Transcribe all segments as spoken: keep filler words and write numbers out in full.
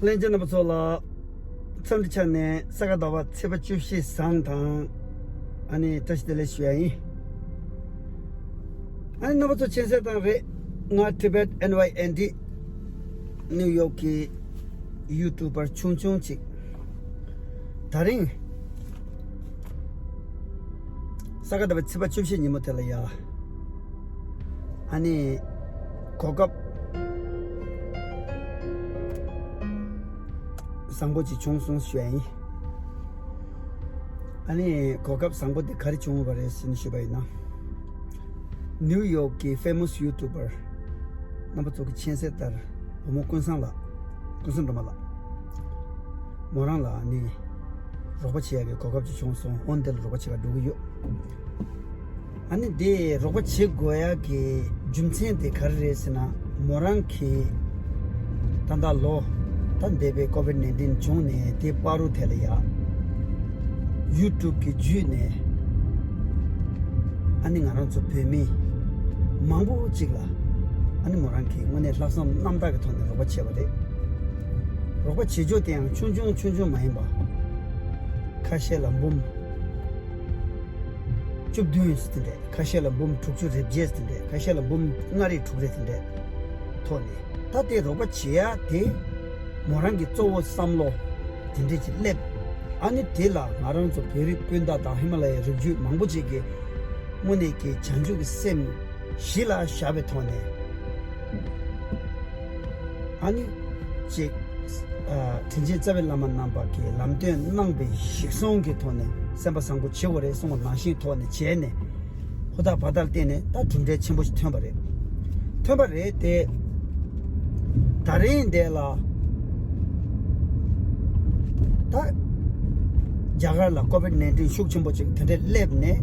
ལྷན་རྒྱས་རྣམ་པ་ཚོ་ལ་འཚམས་འདྲི་ཆ་ནས་ས་ག་ཟླ་བ་ཚེས་པ་བཅུ་བཞི་བཟང་དང་། ཨ་ནི་བཀྲ་ཤིས་བདེ་ལེགས་ཞུ་ཡ་ཡིན། ཨ་ནི་རྣམ་པ་ཚོ་མཁྱེན་གསལ་ལྟར་རེད། ང་Tibet N Y N D New York གི་ཡུ་ཊུབ་པར་ཆུང་ཆུང་ཅིག་ད་རིང་ས་ག་ཟླ་བའི་ཚེས་པ་བཅུ་བཞི་ཉིན་མོ་དེ་ལ་ཡ། ཨ་ནི་གོ་སྐབས་བཟང་པོ་ཅིག་བྱུང་སོང་ཞུ་ཡ་ཡིན། ཨ་ནི་གོ་སྐབས་བཟང་པོ་དེ་ག་རེ་བྱུང་བ་རེད་ཟེར་ནས་ཞུས་པ་ཡིན་ན། ནིའུ་ཡོག་གི་ཕེ་མོ་སི་ཡུ་ཊུབ་པར་རྣམ་པ་ཚོ་གི་མཁྱེན་གསལ་ལྟར་བུ་མོ་ཀུན་བཟང་ལགས། ཀུན་བཟང་སྒྲོལ་མ་ལགས། མོ་རང་ལ་ཨ་ནི་རོགས་པ་བྱེད་ཡ་གི་གོ་སྐབས་ཅིག་བྱུང་སོང་། འོ་འདི་ལ་རོགས་པ་བྱེད་ག་འགྲོ་གི་ཡོད། ཨ་ནི་དེ་རོགས་པ་བྱེད་དགོས་ཡ་གི་རྒྱུ་མཚན་དེ་ག་རེ་རེད་ཟེར་ན། མོ་རང་གིས་ད་ལྟ་ལོ་ད་འདས་པའི་ཀོ་བིད་ནའིན་ཊིན་བྱུང་ནས་དེ་བར་དུ་དེ་ལ་ཡ་ཡུ་ཊུབ་གི་བརྒྱུད་ནས་ཨ་ནི་ང་རང་ཚོ་བོད་མི་མང་པོ་ཅིག་ལ་ཨ་ནི་མོ་རང་གིས་དངོས་གནས་ལྷག་བསམ་རྣམ་དག་གི་ཐོག་ནས་རོགས་པ་བྱས་པ་རེད། རོགས་པ་བྱེད་ཕྱོགས་དེ་ཡང་ཆུང་ཆུང་ཆུང་ཆུང་མ་ཡིན་པ། ཁ་ཤས་ལ་འབུམ་བཅུ་བདུན་ཟེར་དེ་འདྲས། ཁ་ཤས་ལ་འབུམ་དྲུག་ཅུ་རེ་བརྒྱད་ཟེར་དེ་འདྲས། ཁ་ཤས་ལ་འབུམ་ལྔ་རེ་དྲུག་རེ་དེ་འདྲས་ཐོག་ནས། ད་དེ་རོགས་པ་བྱེད་ཡ་དེ་མོ་རང་གི་གཙོ་བོ་བསམ་བློ་དེ་འདྲས་ཀྱི་སླེབས། ཨ་ནི་དེ་ལ་ང་རང་ཚོ་བོད་རིགས་སྤུན་ཟླ་དང་ཧི་མ་ལ་ཡའི་རི་རྒྱུད་མང་པོ་ཅིག་གིས་དངོས་གནས་ཀྱི་བྱང་ཆུབ་ཀྱི་སེམས་གཞི་ལ་བཞག་པའི་ཐོག་ནས། ཨ་ནི་ཅིག་ཨ། དྲིན་ཅན་རྩ་བའི་བླ་མ་རྣམ་པ་གིས་ལམ་སྟོན་གནང་བའི་གཞིར་བཟུང་གི་ཐོག་ནས་སེམས་པ་བཟང་པོ་བྱེད་དགོས་རེད་གསུངས་པ་ནང་བཞིན་ཐོག་ནས་བྱས་ནས། ཧུར་ཐག་བར་ཐག་བརྟེན་ནས་ད་གྲུབ་འབྲས་ཆེན་པོ་ཞིག་ཐོན་པ་རེད། ཐོན་པ་རེད་དེ། ད་རིང་འདི་ལ་ད་རྒྱ་གར་ལ་ཀོ་བིད་ནའིན་ཊིན་ཤུགས་ཆེན་པོ་ཅིག་དེ་འདྲས་སླེབས་ནས་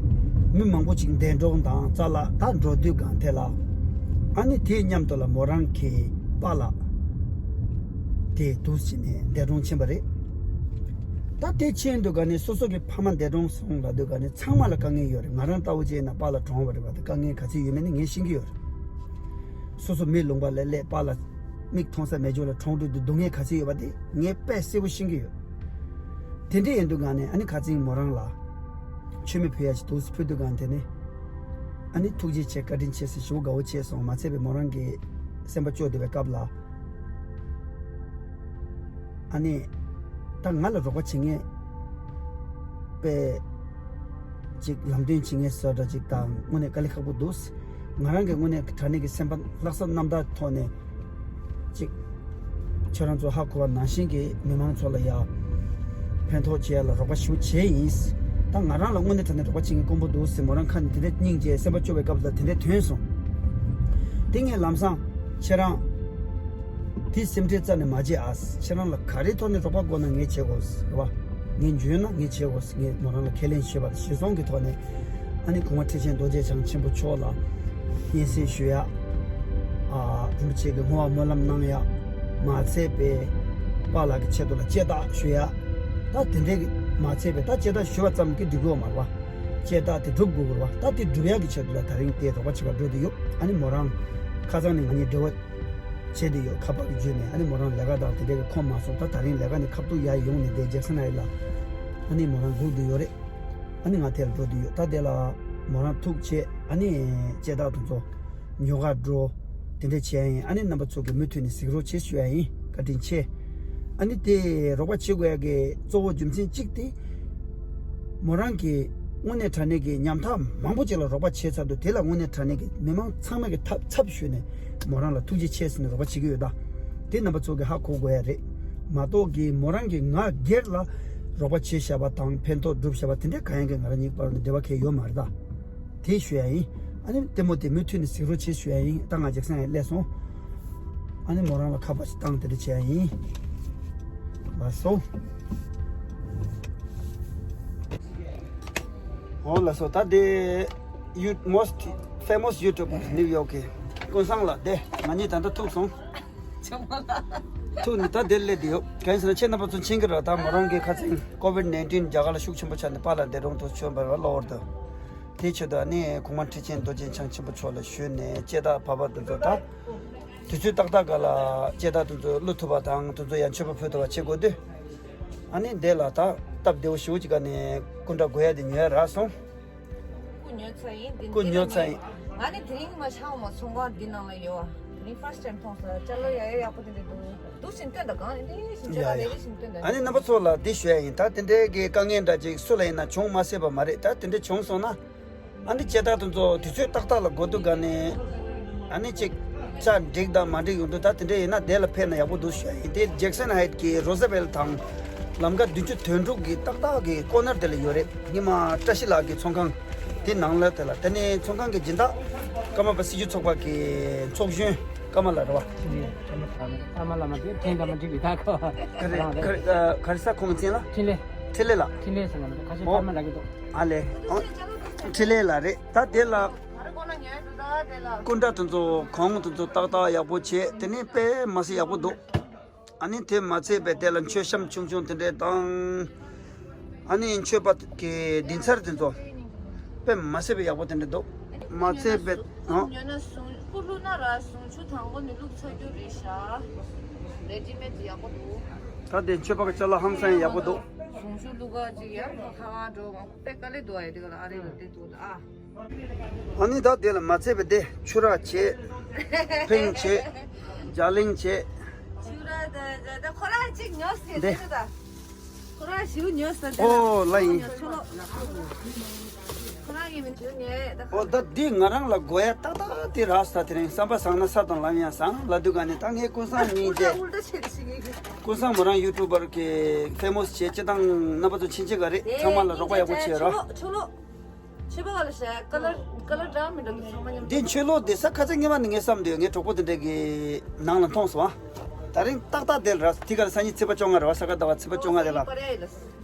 མི་མང་པོ་ཅིག་འདས་གྲོངས་དང་རྩ་བརླག་ད་འགྲོ་དུས་སྒང་དེ་ལ། ཨ་ནི་དེའི་མཉམ་དུ་ལ་མོ་རང་གི་པཱ་ལགས་དེ་འདུག་སེ་བྱས་ནས་འདས་གྲོངས་ཕྱིན་པ་རེད། ད་དེ་ཕྱིན་དུས་སྒང་ནས་སོ་སོ་གི་ཕ་མ་འདས་གྲོངས་སོང་ལབ་དུས་སྒང་ནས་ཚང་མ་ལ་དཀའ་ངལ་ཡོད་རེད། ང་རང་ལྟ་བུ་བྱས་ན་པཱ་ལགས་གྲོངས་པ་རེད་པ། དེ་དཀའ་ངལ་ག་ཚོད་ཡོད་མེད་ནི་ངས་ཤེས་ཀྱི་ཡོད་རེད། སོ་སོ་མི་ལུང་པ་ལ་སླེབས་པཱ་ལགས་མིག་མཐོང་ས་མེད་ཅོག་ལ་གྲོངས་འགྲོ་དུས་སྡུག་བསྔལ་ག་ཚོད་ཡོད་པ་དེ་ངས་དཔེ་གསལ་པོ་ཤེས་ཀྱི་ཡོད། དེ་འདྲ་ཡིན་དུས་སྒང་ནས་ཨ་ནི་ཁ་སང་མོ་རང་ལ་མཆོད་མེ་ཕུལ་ཡ་ཞིག་འདུག་སེ་ཕུལ་དུས་སྒང་དེ་ནས་ཨ་ནི་ཐུགས་རྗེ་ཆེ་བཀའ་དྲིན་ཆེ་ཟེར་ཞེ་པོ་དགའ་བོ་བྱས་སོང་། མ་ཚད་པའི་མོ་རང་གི་སེམས་པ་སྐྱོ་བསྡད་པའི་སྐབས་ལ། ཨ་ནི་ད་ང་ལ་རོགས་པ་བྱེད་མཁན་དཔེ་ཅིག་ལམ་སྟོན་བྱེད་མཁན་བཟོ་འདྲ་ཅིག་དང་དངོས་གནས་དཀའ་ལས་ཁག་པོ་འདུག། ང་རང་གི་དངོས་གནས་དྲང་གནས་ཀྱི་སེམས་པ་ལྷག་བསམ་རྣམ་དག་ཐོག་ནས་ཅིག་ཁྱེད་རང་ཚོ་ཧ་གོ་བ་ནང་བཞིན་གྱི་མི་མང་ཚོ་ལ་ཡ་ཕན་ཐོགས་བྱེད་ཡ་ལ་རོགས་པ་ཞེ་པོ་བྱས་ཡིན། ད་ང་རང་ལ་དངོས་གནས་དྲང་གནས་རོགས་པ་བྱེད་མཁན་དཀོན་པོ་འདུག་ཟེར་མོ་རང་ཁ་ནས་དེ་འདྲ་སྙིང་རྗེ་སེམས་པ་སྐྱོ་བའི་སྐབས་ལ་དེ་འདྲ་ཐོན་སོང་། དེ་ངས་ལམ་སང་ཁྱེད་རང་དེ་སེམས་ཁྲལ་རྩ་ནས་མ་བྱེད་ཨ། ཁྱེད་རང་ལ་ག་རེ་ཐོག་ནས་རོགས་པ་དགོས་ན་ངས་བྱེད་དགོས་རེད་བ། ངས་འཇོན་ན་ངས་བྱེད་དགོས། ངས་མོ་རང་ལ་ཁས་ལེན་ཞུས་པ་དང་གཞི་བཟུང་གི་ཐོག་ནས་ཨ་ནི་གོང་མ་ཁྲི་ཆེན་རྡོ་རྗེ་འཆང་ཆེན་པོ་མཆོག་ལ་སྙན་སེང་ཞུ་ཡ། ཨ། རིན་པོ་ཆེ་གི་བསྔོ་བ་སྨོན་ལམ་གནང་ཡ། མ་ཚད་པའི་པཱ་ལགས་ཀྱི་ཆེད་དུ་ལ་བྱེ་བྲག་ཞུ་ཡ། ད་དེ་འདྲའི་མ་ཚད་པའི་ད་བྱེ་བྲག་ཞུ་བ་ཙམ་གྱིས་འགྲིག་གི་ཡོད་མ་རེད་བ། བྱེ་བྲག་དེ་སྒྲུབ་དགོས་ཀྱི་རེད་བ། ད་དེ་སྒྲུབ་ཡ་གི་ཆེད་དུ་ལ་ད་རིང་དེ་རོགས་པ་བྱེད་པར་འགྲོ་དུ་ཡོད། ཨ་ནི་མོ་རང་ཁ་སང་ནས་ང་གཉིས་འབྲེལ་བ་བྱས་ཏེ་ཡོད། ཁ་པར་གྱི་བརྒྱུད་ནས། ཨ་ནི་མོ་རང་ལས་ཀ་དང་དེ་འདྲ་གི་ཁོམ་མ་སོང་། ད་ད་རིང་ལས་ཀ་ནས་ཁ་ཐུག་ཡར་ཡོང་ནས་དེ་ཇེག་སན་ཧའེ་ལ་ཨ་ནི་མོ་རང་སྒུག་བསྡད་ཡོད་རེད། ཨ་ནི་ང་དེར་འགྲོ་བསྡད་ཡོད། ད་དེ་ལ་མོ་རང་ཐུག་བྱས། ཨ་ནི་ལྕེ་ལྡག་དེ་ཚོ་ཉོ་གར་འགྲོ། དེ་འདྲ་བྱས་ཡིན། ཨ་ནི་རྣམ་པ་ཚོ་གི་མུ་མཐུད་ནས་གཟིགས་རོགས་བྱེད་ཞུ་ཡ་ཡིན། བཀའ་དྲིན་ཆེ། ཨ་ནི་དེ་རོགས་པ་བྱེད་དགོས་ཡ་གི་གཙོ་བོ་རྒྱུ་མཚན་གཅིག་དེ། མོ་རང་གིས་དངོས་གནས་དྲང་གནས་ཀྱི་ཉམ་ཐག་མང་པོ་ཅིག་ལ་རོགས་པ་བྱས་ཚར་འདུག། དེ་ལ་དངོས་གནས་དྲང་གནས་ཀྱི་མི་མང་ཚང་མ་གིས་ཐབས་ཚབ་ཞུས་ནས་མོ་རང་ལ་ཐུགས་རྗེ་ཆེ་ཟེར་ནས་རོགས་པ་བྱེད་ཀྱི་ཡོད་ད། དེ་རྣམ་པ་ཚོ་གིས་ཧ་གོ་དགོས་ཡ་རེད། མ་གཏོགས་ཀྱི་མོ་རང་གིས་ང་སྒེར་ལ་རོགས་པ་བྱས་བཞག་པ་དང་ཕན་ཐོགས་བསྒྲུབས་བཞག་པ་དེ་འདྲ་གང་ཡང་གིས་ང་རང་གཉིས་བར་ལ་འབྲེལ་བ་གང་ཡང་ཡོད་མ་རེད་ད། དེ་ཞུ་ཡ་ཡིན། ཨ་ནི་ལྟད་མོ་དེ་མུ་མཐུད་ནས་གཟིགས་རོགས་བྱེད་ཞུ་ཡ་ཡིན། ད་ང་ཇེག་སན་ཧའེ་སླེབས་སོང་། ཨ་ནི་མོ་རང་ལ་ཁ་པར་ཞིག་བཏང་དེ་འདྲ་བྱས་ཡིན། ལགས་སོ། འོ་ལགས་སོ། ད་དེ་ཡུ་most famous YouTuber New York གི་ཀུན་བཟང་ལགས་དེ་ང་གཉིས་ད་ལྟ་ཐུག་སོང་། ཐུག་ནས་ད་དེར་སླེབས་བསྡད་ཡོད། གང་ཡིན་ཟེར་ན་ཁྱེད་རྣམ་པ་ཚོ་མཁྱེན་གྱི་རེད། ད་མོ་རང་གི་ཁ་སང་ཀོ་བིད་ནའིན་ཊིན་རྒྱ་གར་ལ་ཤུགས་ཆེན་པོ་ཆགས་ནས་པཱ་ལགས་འདས་གྲོངས་ཐུག་བྱུང་བ་རེད་བ། གློ་བུར་དུ། དེའི་ཆེད་དུ་ཨ་ནི་གོང་མ་ཁྲི་ཆེན་རྡོ་རྗེ་འཆང་ཆེན་པོ་མཆོག་ལ་ཞུས་ནས་ལྕེ་ལྡག་བར་པ་དེ་ཚོ་ད་ དུས་ཚོད་ཏག་ཏག་ག་ལ་སྐྱེ་ད་དུ་ཚོ་བླུ་ཐུབ་པ་དང་དུ་ཚོ་ཡང་མཆོད་པ་ཕུལ་ཐུབ་པ་བྱེད་དགོས་དུས། ཨ་ནི་འདས་ལ་ད་སྟབས་བདེ་བོ་ཞུ་ཅིག་ག་ནས་སྐུ་འདྲ་དགོས་ཡ་དེ་ཉོ་ཡ་རག་སོང་། སྐུ་ཉོ་ཚར་ཡིན། འདི་སྐུ་ཉོ་ཚར་ཡིན། ང་ནི་དེ་རིང་མ་ཤང་མ་ཚོང་ཁང་འདི་ནང་ལ་ཡོད་བ། དེ་རིང་first time་མཐོང་སོང་། ཅ་ལག་ཡ་ཡ་ཡག་པོ་དེ་འདྲ་འདུག་འདུག་བཞིན་སྟོན་དང་གང་ཡིན་དེ་བཞིན་ཅ་ལག་ཡ་ཡ་ལས་རེ་བཞིན་སྟོན་དང་། ཨ་ནི་རྣམ་པ་ཚོ་ལ་འདི་ཞུ་ཡ་ཡིན། ད་དེ་འདྲའི་གི་དཀའ་ངལ་འདྲ་ཅིག་སུ་ལ་ཡིན་ན་བྱུང་མ་སྲིད་པ་མ་རེད། ད་དེ་འདྲ་བྱུང་སོང་ན། ཨ་ནི་ལྕེ་ཐག་དེ་ཚོ་དུས་ཚོད་ཏག་ཏག་ལ་འགོ་འདུག་ག་ནས། ཨ་ནི་ཅིག་ཆ་འགྲིག་དང་མ་འགྲིག་ཡོང་དུས། ད་དེ་འདྲ་ཡིན་ན་དེ་ལ་ཕེབས་ན་ཡག་པོ་འདུག་ཞུ་ཡ་ཡིན། དེ་ཇེག་སན་ཧའེཊ་གི་རོ་ས་བེལ་དང་ལམ་ཁ་བདུན་ཅུ་དོན་དྲུག་གི་ཏག་ཏག་གི་ཀོ་ནར་དེ་ལ་ཡོད་རེད། ཉི་མ་བཀྲ་ཤིས་ལགས་ཀྱི་ཚོང་ཁང་དེ་ནང་ལ་དེ་ལ། དེ་ནས་ཚོང་ཁང་གི་སྦྱིན་བདག་ཀརྨ་པ་སྲིད་བྱུས་ཚོགས་པ་གི་ཚོགས་གཞོན་ཀརྨ་ལགས་རེད་བ། ཨ་མ་ལ་མ་དེ་ཕན་དང་མ་འགྲིག་ལི་ད་ཁོ། ག་རེ་ག་རེ་ག་རེ་ས་ཁོང་མཚན་ལ། འཕྲིན་ལས། འཕྲིན་ལས་ལགས། འཕྲིན་ལས་ཟེར་ན་མི་འདུག་ཁ་ཤས་ཨོ། ཀརྨ་ལགས་ཀྱི་འདུག་ཨ་ལེ། ཨོ། འཕྲིན་ལས་ལགས་རེད། ད་དེ་ལ། སྐུ་འདྲ་དེ་ཚོ་གོང་དེ་ཚོ་ཏག་ཏག་ཡག་པོ་བྱས། དེ་ནས་དཔེ་མ་སྲིད་ཡག་པོ་འདུག་ཨ་ནི་དེ་མ་ཚད་པའི་དེ་ལ་མཆོད་བཤམས་ཆུང་ཆུང་དེ་འདྲས་དང་། ཨ་ནི་མཆོད་པ་གི་ལྡིང་ཚར་དེ་ཚོ་དཔེ་མ་སྲིད་པའི་ཡག་པོ་དེ་འདྲས་འདུག་མ་ཚད་པའི་ཨང་། ཉོ་ན་ཟུང་སྐུ་བླུགས་ན་ར་ཟུང་ཆུ་དང་པོ་ནས་བླུགས་ཚར་རྒྱུ་རེད་ཤག་རེ་ཌི་མེད་ཡག་པོ་འདུག་ད་དེ་མཆོད་པ་གི་ཅ་ལག་ཧང་སང་ཡག་པོ་འདུག་ཟུང་ཆུ་བླུགས་ག་ཅིག་ཡང་ཁ་ཁ་འགྲོ་མང་པོ་དཔེ་དཀའ་ལས་འདུག་ཨ་ཡ་དེ་ག་ལ་ཨ་རེ་ལ་དེ་འདུག་ཨ། ཨ་ནི་ད་དེ་ལ་མ་ཚད་པའི་དེ་ཆུ་རགས་བྱས། ཕེང་བྱས། རྒྱ་གླིང་བྱས། ཆུ་རགས་ད་ད་ད་ཁོ་རང་གཅིག་ཉོས་ཟེར། དེ་ད་ཁོ་རང་ཞིག་ཉོས་ཟེར། དེ་ཨོ་ལ་ཡིན། ཆུ་ལོ། ཁོ་རང་གི་མི་ཆུ་ཉོས་ད། ཨོ་ད་འདི་ང་རང་ལ་དགོས་ཡ་ཏག་ཏག་དེ་རག་ས། དེ་རིང་བསམ་པ་བཟང་ན་ས་དང་ལམ་ཡང་བཟང་ལ་འདུག་ག་ནས། ད་ངས་ཀུན་བཟང་སྙིང་རྗེ། ཀུན་བཟང་མོ་རང་ཡུ་ཊུབ་པར་གི་ཕེ་མོ་སི་བྱས། སྤྱི་བཏང་རྣམ་པ་ཚོ་ཕྱིན་ཆད་ག་རེད། ཚང་མ་ལ་རོགས་པ་ཡག་པོ་བྱེད་རོགས། ཆུ་ལོ། ཆུ་ལོ། ཆུ་བ་ག་ལ་ཤ་ཀ་ལར་ཀ་ལར་འདྲ་མི་འདྲ་གི་ཚང་མ་མཉམ་དུ། འདི་ཆོས་ལོ་དེ་ས་ཁ་ཚ་ངེས་པ་ནི་ངས་བསམ་འདོད། ངའི་གྲོགས་པོ་དེ་འདྲ་གི་ནང་ལ་མཐོང་སོང་ཨ། དེ་རིང་ཏག་ཏག་དེ་ལ་ར་དེ་ག་ལ་སང་ཉིན་ཚེས་པ་བཅོ་ལྔ་རེད་བ། ས་ག་ཟླ་བ་ཚེས་པ་བཅོ་ལྔ་དེ་ལ་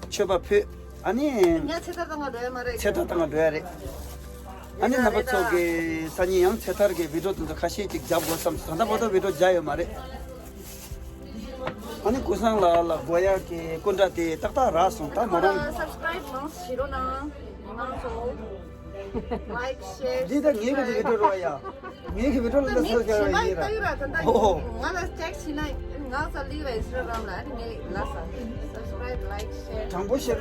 མཆོད་པ་ཕུལ། ཨ་ནི་ཉ་ཚེ་ཐར་བཏང་ག་འགྲོ་ཡ་མ་རེད། ཚེ་ཐར་བཏང་ག་འགྲོ་ཡ་རེད། ཨ་ནི་རྣམ་པ་ཚོ་གི་སང་ཉིན་ཡང་ཚེ་ཐར་གི་བི་ཌིའོ་དེ་ཚོ་ཁ་ཤས་ཅིག་རྒྱབ་དགོས་བསམ་སོང་། ད་ལྟ་བར་དུ་བི་ཌིའོ་རྒྱག་ཡོད་མ་རེད། ཨ་ནི་ཀུན་བཟང་ལགས་ལ་དགོས་ཡ་གི་སྐུ་འདྲ་དེ་ཏག་ཏག་རག་སོང་། ད་མོ་རང་སབ་སི་ཀ་རའིབ་མང་ཞིག་རོགས་གནང་། མང་ཚོ་ལའིཀ་ཤེར་འདི་ད་ངའི་གི་བི་ཌིའོ་རོགས་ཡ། ངའི་གི་བི་ཌིའོ་ལ་ད་སབ་སི་ཀ་རའིབ་ཡིན་ར། ད་ཡོད་ར་ད་ད་ཨོ། ང་ལ་ཅེག་བྱེད་ན་ང་ཚ་ལི་བ་ཨིན་སི་ཊ་གྷ་རམ་ལ་ཨ་ནི་ངའི་ལ་ས་སབ་སི་ཀ་རའིབ་ལའིཀ་ཤེར། དྲང་པོ་བཤད་ན།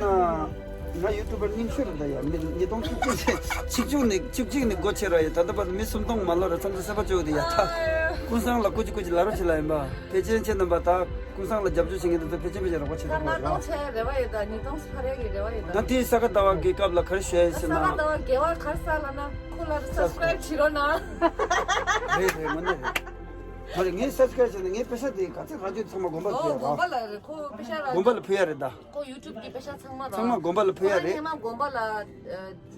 ང་ཡུ་ཊུབ་པར་རྙིང་ཤོས་རེད་ད་ཡ། མི་ཉིས་སྟོང་བཅུ་གཅིག་བཅུ་གཅིག་ནས་བཅུ་གཅིག་ནས་སྒོ་ཕྱེ་ར་ཡ། ད་ལྟ་བར་མི་སུམ་སྟོང་མ་ལོ་ར་ཚང་ཚང་སེམས་པ་སྐྱོ་གི་ཡ། ད་ཀུན་བཟང་ལ་སྐུ་མཁྱེན་སྐུ་མཁྱེན་ལབ་རོགས་བྱེད་ལ་ཡིན་པ། ཕལ་ཆེར་ཁྱེད་རྣམ་པ་ད་ཀུན་བཟང་ལ་རྒྱབ་སྐྱོར་བྱེད་མཁན་དེ་ཚོ་ཕལ་ཆེར་ཕལ་ཆེར་རོགས་པ་བྱེད་ཐུབ་པ་རེད། ང་ལོ་ཆེ་རེ་བ་ཡོད་ད། ཉིས་སྟོང་ཕ་རེ་གི་རེ་བ་ཡོད་ད། ད་དེའི་ས་ག་ཟླ་བ་གི་སྐབས་ལ་ག་རེ་ཞུ་ཡ་ཡིན་ཟེར་ན། ས་ག་ཟླ་བ་དགེ་བ་ག་རེ་ས་ལ་ན་ཁོ་ལ་སབ་སི་ཀ་རའིབ་བྱེད་རོགས་གནང་། རེད་རེད། དངོས་གནས་རེད། ད་རེས་ངས་སབ་སི་ཀ་རའིབ་བྱས་ནས་ངའི་པེ་ས་དེ་ག་ཚད་རག་རྒྱུ་ཚང་མ་དགོན་པར་ཕུལ་ཡ་རེད། དགོན་པ་ལ་རེད། ཁོ་པེ་ས་རག་དགོན་པ་ལ་ཕུལ་ཡ་རེད་ད། ཁོ་ཡུ་ཊུབ་གི་པེ་ས་ཚང་མ་རག་ཚང་མ་དགོན་པ་ལ་ཕུལ་ཡ་རེད། ཁོ་ཧེ་མ་དགོན་པ་ལ་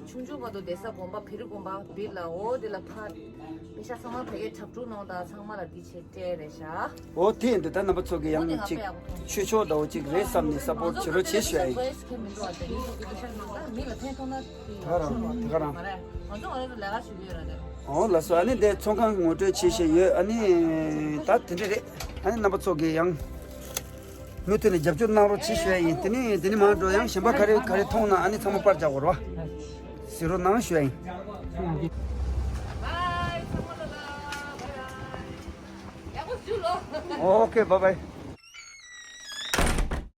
ཆུང་ཆུང་མ་གཏོགས་བསྡད་ས་དགོན་པ་བེ་རི་དགོན་པ་བིར་ལ་འོ་དེ་ལ་ཕར་པེ་ས་ཚང་མ་ཕ་གིར་འཁྲབ་ཁྲིད་གནང་དང་ཚང་མ་ལ་དེ་ཆེད་སྤྲད་རེད་ཤག་འོ་དེ་ཡིན་དུས་ད་རྣམ་པ་ཚོ་གི་ཡང་ཅིག་ཆོས་ཕྱོགས་འདྲ་བོ་ཅིག་རེད་བསམ་ནས་སབ་པོར་ཊི་བྱེད་རོགས་བྱེད་ཞུ་ཡ་ཡིན། ད་ག་རང་ད་ག་རང་། ཨོ་ལགས་སོ། ཨ་ནི་དེ་ཚོང་ཁང་ངོ་སྤྲོད་བྱེད་བཞིན་ཡོད། ཨ་ནི་ད་དེ་འདྲ་རེད། ཨ་ནི་རྣམ་པ་ཚོ་གི་ཡང་མུ་མཐུད་ནས་རྒྱབ་སྐྱོར་གནང་རོགས་བྱེད་ཞུ་ཡ་ཡིན། དེ་ནི་དེ་ནི་མ་འགྲོ་ཡང་གཞན་པ་ག་རེ་ག་རེ་མཐོང་ན་ཨ་ནི་ཚང་མ་པར་རྒྱག་དགོས་རེད་བ། གཟིགས་རོགས་གནང་ཞུ་ཡ་ཡིན། ཨོ་ཁེ། བཱའི་བཱའི།